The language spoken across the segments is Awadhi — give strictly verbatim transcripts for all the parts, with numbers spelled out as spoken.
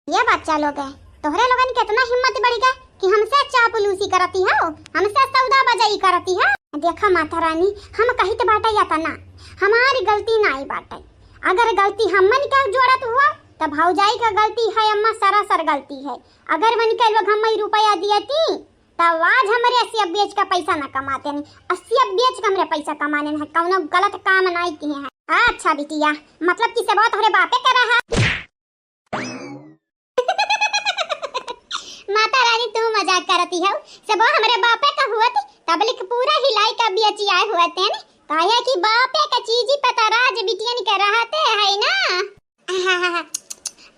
ये बच्चा लोग है, तोहरे लोगन के इतना हिम्मत बढ़ गया कि हमसे चापलूसी करती हो, हमसे सौदा बजाई करती हो। देखा माता रानी, हम कहित बाटे या तना, हमारी गलती नाई बाटे। अगर गलती हमन के जोड़त हुआ, त भौजाई का गलती है अम्मा, सरासर गलती है। अगर वनिके लोग हमें रुपया दियती, तब आज हमरे अस्सिया बेच का पैसा न कमाते नहीं, अस्सिया बेच का हमरे पैसा कमाने नहीं, कौनो गलत काम नाई किए हैं। अच्छा बिटिया, मतलब कि सेबवा तोहरे बापे का रहा? माता रानी, तू मजाक करती हो, सेबवा हमरे बापे का हुआ थी, तबलिक पूरा हिलाई का बेची आए हुआ थे ने, काहे कि बापे का चीजी पे त राज बिटियन के रहते है ना। आहाहा,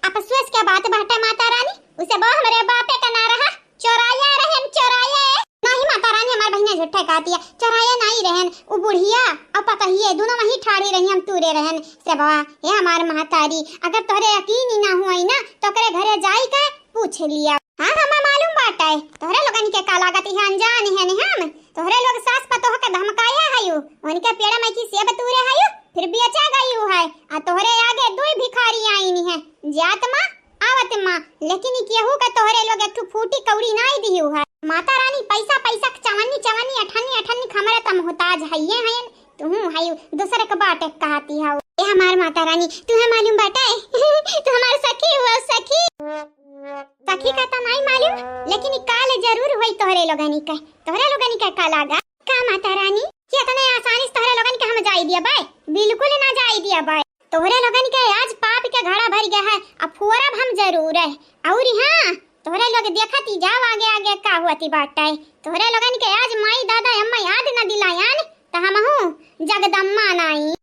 अफसोस के बात बाटे माता रानी, उ सेबवा हमरे बापे का ना रहा, चोराया रहे हम, चोराया। नहीं माता रानी, हमार बहिनिया झूठे कहती है, चोराया नहीं रहन, उ बुढ़िया और पतहिए दोनों वहीं ठाड़ी रही, हम तूरे रहन सेबवा। हे हमार महतारी, अगर तोहरे यकीन ही ना हुआ ना, तो ओकरे घरे जाई के पूछ लिया। हाँ, हमें मालूम बाटे, तोहरे लोगन के का लागत है, अनजान है नहीं हम। तोहरे लोग सास पतोह के धमकाया हयू, उनके पेड़ में की सेब तूरे हयू, फिर बेचा गयू है। आ तोहरे आगे दुई भिखारी आईनी है, जात माँ, आवत माँ, लेकिन ई केहू के तोहरे लोग एक ठो फूटी कौड़ी नाई दिहू है। माता रानी, पैसा पैसा के चवन्नी चवन्नी, अठन्नी अठन्नी, हमरे त मोहताज हइये हयन, तुहू हयू, दूसरे के बाटे कहती हऊ। ए हमार माता रानी, तुहे मालूम बाटे? तू हमार सखी हुआ, सखी। सखी का त नाई मालूम, लेकिन ई काल जरूर होई तोहरे लोगनी के। तोहरे लोगनी के का लागा? का माता रानी, कि इतने आसानी से तोहरे लोगन के हम जाई दिया बाय? बिल्कुल ना जाई दिया बाय। तोहरे लोगन के आज पाप के घड़ा भर गया है, अब फोरब हम जरूर है। और हाँ, तोहरे लोग देखत ही जाओ आगे आगे का होती बाटे। तोहरे लोगन के आज माई दादा अम्मा याद न दिलायन, त हमहू जगदम्मा नाई।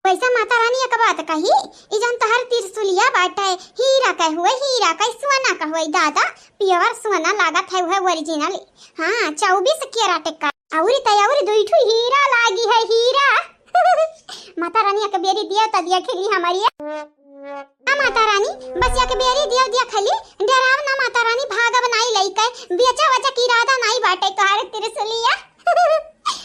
वैसे माता रानी एक बात कही, ई जौन तोहर त्रिशूलिया बाटे, हीरा के हुए, हीरा के, सोना के हुए दादा, pure सोना लागत है, उहे original। हाँ, चउबीस कैरेट का। अउरी त अउरी दुई ठो हीरा लागी है, हीरा। माता रानी एक बेरी दिया त दिया खेली हमारी। आ माता रानी, बस एक बेरी दिया दिया खेली, डराव ना माता रानी, भागब नाई लइके, बेचा वचा के इरादा नाई बाटे तोहर त्रिशूलिया।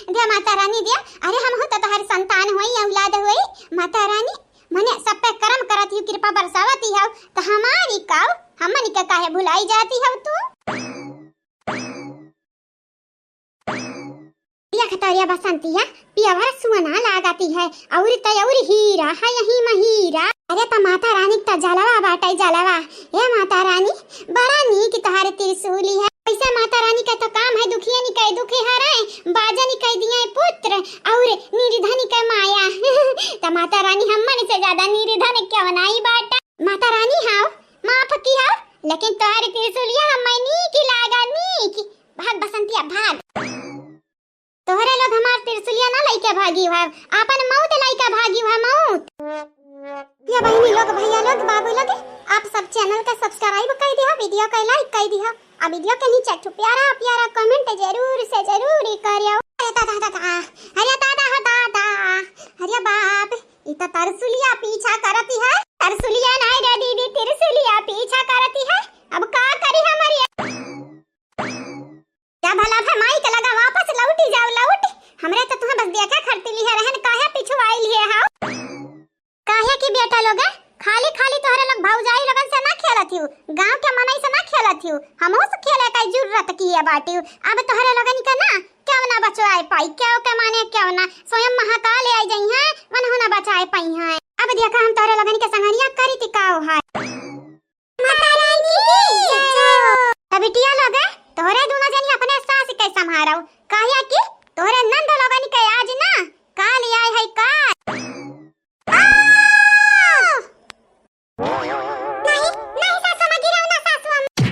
दिया माता रानी दिया, अरे हमहू त तोहर संतान होई, औलाद होई। माता रानी, मने सब पे करम करत ही, कृपा बरसावत ही हऊ, त हमारी काऊ, हमनी के काहे भुलाई जाती हऊ तू? या खतरिया बसंतिया, pure सोना लागती है, अउरी त अउरी हीरा है, यही में हीरा। अरे त माता रानी क त जलवा बाटे, जलवा। ए माता रानी, बड़ा नीक तोहार त्रिशूली है। वैसे माता रानी का तो काम है दुखियन के दुखी हरे, बाजन के दिए पुत्र और निर्धन के माया। त माता रानी हमन से ज्यादा निर्धन क्यों नाई बाटा? माता रानी हाव, माफ की हाव, लेकिन तोहर त्रिशूलिया हमें नीक लागा, नीक। भाग बसंतिया, भाग। तोहरे लोग हमार त्रिशूलिया ना लइके भागी हुआ, आपन मौत लइके भागी हुआ, मौत। ये बहिनी लोग, भैया लोग, बाबू लोग, आप सब channel के subscribe कर दिया, video के like कर दिया, आ video के नीचे एक ठो प्यारा प्यारा comment जरूर से जरूर ही करियो। अरे दादा दादा, अरे दादा हो दादा, अरे बाप, ई तो तरसुलिया पीछा करती है। तरसुलिया नहीं रे दीदी, तिरसुलिया पीछा करती है। अब का करी हमारी? जा भला फे माई के लगा वापस लौटी जाओ, लौट। हमरे तो तुहें बस देखे खरती लिहे रहन, काहे पिछुआई लिहे हाव? काहे कि बेटा लोग, खाली खाली तोहरे लोग भौजाई लोगन से ना खेलत हियो, गांव के मनई से ना खेलत हियो, हमहू से खेले का जरूरत की है बाटी। अब तोहरे लोगन के ना क्यों ना बचाए पाई, क्यों के माने क्यों ना, स्वयं महाकाल आई जाई हैं, वनहु ना बचाए पाई हैं। अब देखा हम तोहरे लोगन के संगनिया करी ती काव है। माता रानी की जय। त बिटिया लोग, तोहरे दोनों जनी अपने सास के संभारो, काहे कि तोहरे नंद लोगन के आज ना काल आए है काल। आ! नहीं, नहीं सासु अम्मा, गिराओ ना सासु अम्मा।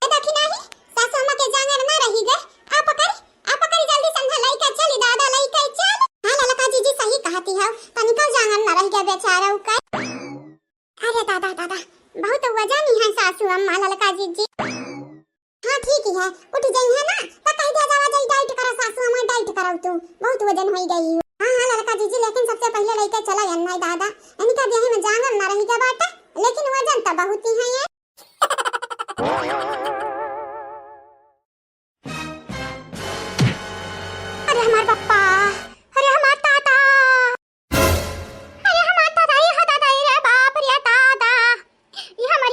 ए देखी नहीं, सासु अम्मा के जांगर ना रही गए। आ पकड़, आ पकड़, जल्दी समझा, लइका चली दादा, लइका चल। हाँ ललका जीजी सही कहती हो, तनिको जांगर ना रही गए बेचारा उ का। अरे दादा, दादा, बहुत वजन ही है सासू अम्मा ललका जीजी। हाँ, ठीक ही है, उठ जाई है ना, तो कह दिया जावा जाई diet करो सासू अम्मा, diet करो तू, बहुत वजन होई गई। हाँ, हाँ, ललका जीजी, लेकिन सबसे पहले लइके चला अन्ना दादा, इनका देह में जांगर ना रही गया बाटे, लेकिन वजन तो बहुत ही है ये। अरे हमार पप्पा, अरे हमार दादा, अरे हमार दादा, ये दादा, ये रे बाप रे दादा, ये हम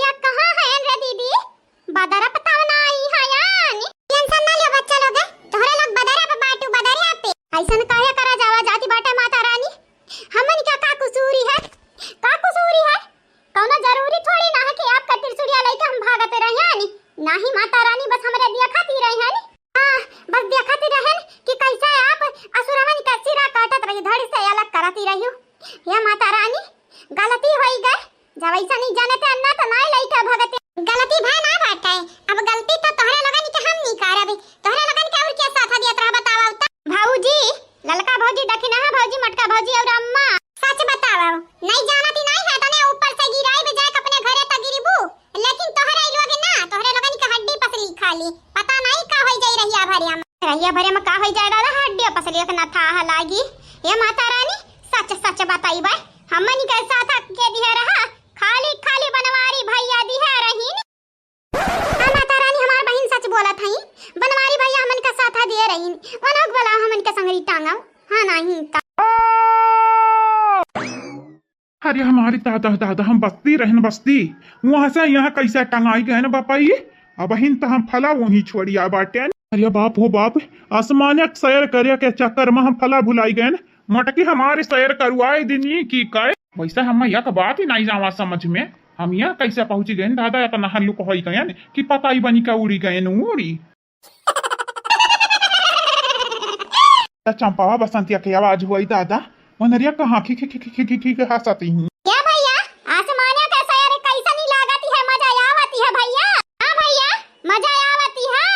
गलती होई गए, जब ऐसा नहीं जानते अन्ना तो ना लइका भगते। गलती भय ना बाटे, अब गलती तो तोहरे लोगन के हम नहीं करब, तोहरे लोगन के और के साथ दियत रहा बतावा तो। भौजी, ललका भौजी, दखिनहा भौजी, मोटका भौजी और अम्मा। सच बतावा, नहीं जानती नहीं है तने ऊपर से गिराई बे जाए अपने घरे त गिरबू, लेकिन तोहरे लोग ना, तोहरे लोगन के हड्डी पसली खाली, पता नहीं का होई जाई रहिया भरिया में। रहिया भरिया में का होई जाए दादा, हड्डी पसली एक ना था लागी। ये माता रानी, सच सच बताई बे, हमन के साथ के दिया रहा, खाली खाली बनवारी भैया दिया रहीन। हाँ माता रानी, हमार बहिन सच बोलत हई, बनवारी भैया हमन के साथ दिए रहीन, वनोक बोला हमन के संगरी टांगव, हाँ नहीं का। अरे हमारी दादा दादा, हम बस्ती रहन बस्ती, वहां से यहाँ कैसे टंगाई गए ना बापा ये, अब बहिन तो हम फला वहीं छोड़िया बाटे। अरे बाप हो बाप, आसमान एक सैर करे के चक्कर में हम फला भुलाई गए, मटकी हमारे सैर करवाए दिनी की कहे। वैसे हम एक बात ही नहीं जावा समझ में, हम यहाँ कैसे पहुँची गए दादा, इतना हल्लुक होई गए कि पता ही बनी का उड़ी गए उड़ी। त चंपावा बसंतिया के आवाज हुई दादा, मनरिया कहाँ खी खी खी खी खी खी खी हंसती हूँ। क्या भैया, आसमानिया का सैर कैसन ही लागत है, मजा आवत है भैया। हाँ भैया, मजा आवत है।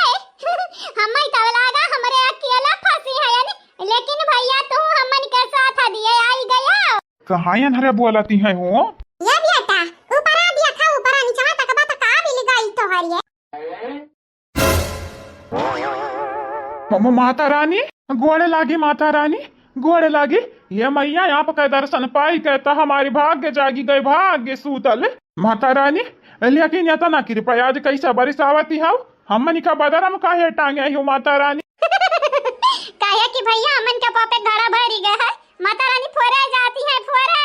हमें तो लागा हमरे अकेला फंसी है यानी, लेकिन भैया तू हमन के साथ दिए आई गया। कहाँ यन हरे बोलती है हो? ये बेटा, ऊपरा देखा, ऊपरा नीचवा तकबा त का मिल गई तोहर ये। मम माता रानी, गोड़ लागी माता रानी, गोड़ लागी। ये मैया, आपका दर्शन पाई के त हमारी भाग्य जागी गए, भाग्य सूतल। माता रानी, लेकिन इतना कृपया आज कैसा बरिस आवती हौ, हमन का बदरम काहे टांगे हो माता रानी? काहे कि भैया हमन के पापे घड़ा भरी गए है, माता रानी फोरे जाती है, फोरे।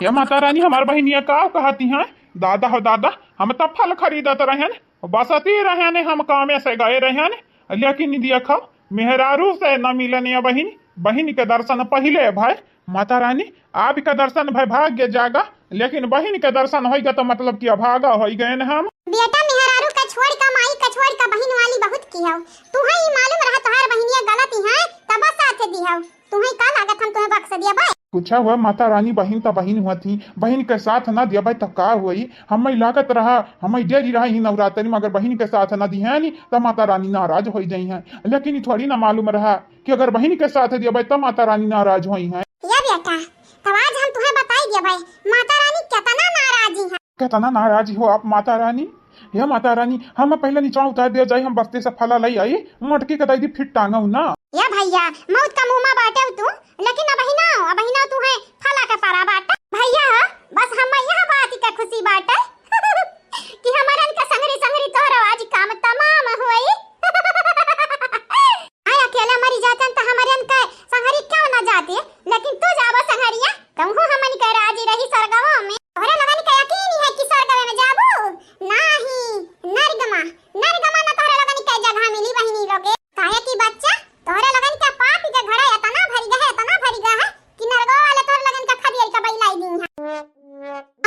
ये माता रानी, हमार बहिनिया का कहती हैं? दादा हो दादा, हम तो फल खरीदत रहन, बसती रहन, हम कामे से गए रहन, लेकिन देखो, मेहरारू से न मिलन या बहिन, बहिन के दर्शन पहिले भय। माता रानी, आपका दर्शन भय भाग्य जागा, लेकिन बहिन के दर्शन होइगा तो मतलब कि अभागा होई गए हम। बेटा, मेहरारू का छोड़ का, माई का छोड़ का, बहिन वाली बहुत की हौ। तुहे ही मालूम रहा तोहार बहिनिया गलत ही है, तब साथ दी हौ। तुहे का लागत हम तुहे बख्श दिया भाई? कुछ हुआ माता रानी, बहिन त बहिन हुआ थी, बहिन के साथ ना दिया भाई त का हुई? हमें लागत रहा, हमें देरी रहा ही नवरात्रि में अगर बहिन के साथ ना दिहे नी त माता रानी नाराज हो जाई हैं, लेकिन ई थोड़ी ना मालूम रहा कि अगर बहिन के साथ दिया भाई त माता रानी नाराज होई हैं। ये बेटा, तब आज हम तुहे बताई दिया भाई, माता रानी कितना नाराज ही हैं। कितना नाराज हो आप माता रानी? हे माता रानी, हम पहले नीचा उतार दिया जाए, हम बस्ते से फला लई आई, मटकी के दई दी फिर टांगऊ ना। या भैया, मौत का मुंह में बाटे तू, लेकिन अबही ना, अबही ना तू है फला के पारा बाटा। भैया, बस हम यह बात के खुशी बाटे कि हमरन के संगरी संगरी तोहरो आज काम तमाम होई। आय अकेला मरी जातन त हमरन के संगरी क्यों ना जाते, लेकिन तू जाबो संगरिया, तमहू हमन के राजी रही सरगवा में। तोहरे लोगन के यकीन है कि सरगवे में जाबू? नाही, नरगमा, नरगमा न तोहरे लोगन के जगह मिली बहिनी लोगे। काहे कि बच्चा, तोहरे लोगन के पाप के घड़ा इतना भरी गए है, इतना भरी गए है कि नरगवा वाले तोहरे लोगन के खदियर के बैलाई दी है।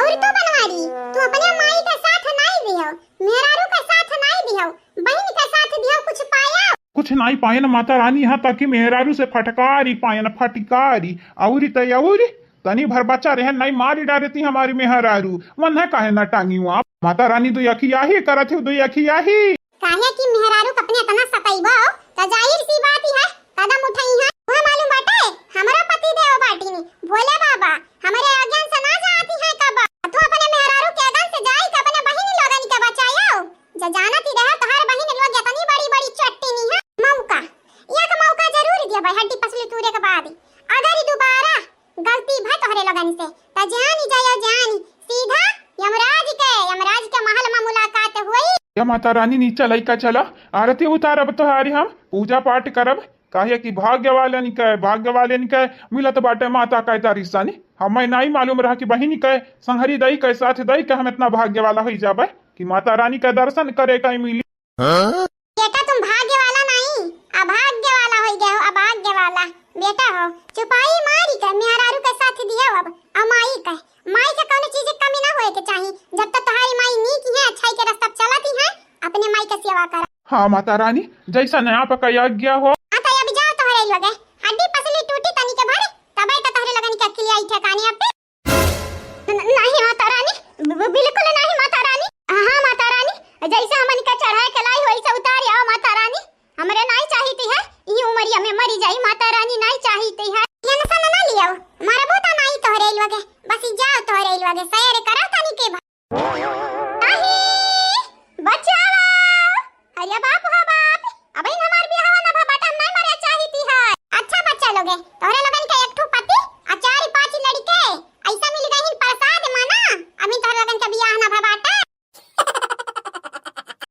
और तू बनवारी, तू अपने माई के साथ नहीं दियो, मेहरारू के साथ नहीं दियो, बहिन के साथ दियो, कुछ पाया? कुछ नहीं पायन माता रानी, यहाँ तक कि मेहरारू से फटकारी पायन, फटकारी। औरी त औरी, तनी भर बच्चा रहे, नहीं मारी डारती हमारी मेहरारू, मन है काहे ना टांगी आप? माता रानी दुई अखिया ही करत हो, दुई अखिया ही। काहे कि मेहरारू के अपने इतना सताइबो, त जाहिर सी बात ही है, कदम उठाई है। वह मालूम बाटे, हमरा पति देव बाटी ने, भोले बाबा, हमरे आज्ञा से ना जाती है कब। तू अपने मेहरारू के आज्ञा से जाई के अपने बहिन लोगन के बचायो। जे जानत ही रहे, तोहार बहिन लोग इतनी बड़ी बड़ी चट्टी नी है। मौका, एक मौका जरूर दिया भाई, हड्डी पसली तूरे के बाद। अगर ई दोबारा गलती भय तोहरे लोगन से, त जानी जायो जानी, सीधा यमराज के, यमराज के महल में मुलाकात हुई। या माता रानी, नीचे लइका चला, आरती उतारब तोहारी हम, पूजा पाठ करब, काहे कि भाग्य वालन के, भाग्य वालन के मिलत बाटे माता के दर्शन। हमें नहीं मालूम रहा कि बहिन के संगरी दई के साथ दई के हम इतना भाग्य वाला होई जाबे कि माता रानी के दर्शन करे के मिली। बेटा, तुम भाग्य वाला नहीं, अभाग्य वाला होई गए हो, अभाग्य वाला। बेटा हो, चुपाई मारी के मेहरारू के साथ दियो अब, अ माई के, माई के कौनो चीज के कमी ना होए के चाही। जब तक तुम्हारी माई नीक है, अच्छाई के रास्ता चलती है, अपने माई के सेवा करा। हाँ माता रानी, जैसा नया पका आज्ञा हो। हाँ तो अभी जाओ तोहरे लोगे, हड्डी पसली टूटी तनी के भरे, तबे तो तोहरे लगन के अखिल आई ठिकाने पे। आगे सैर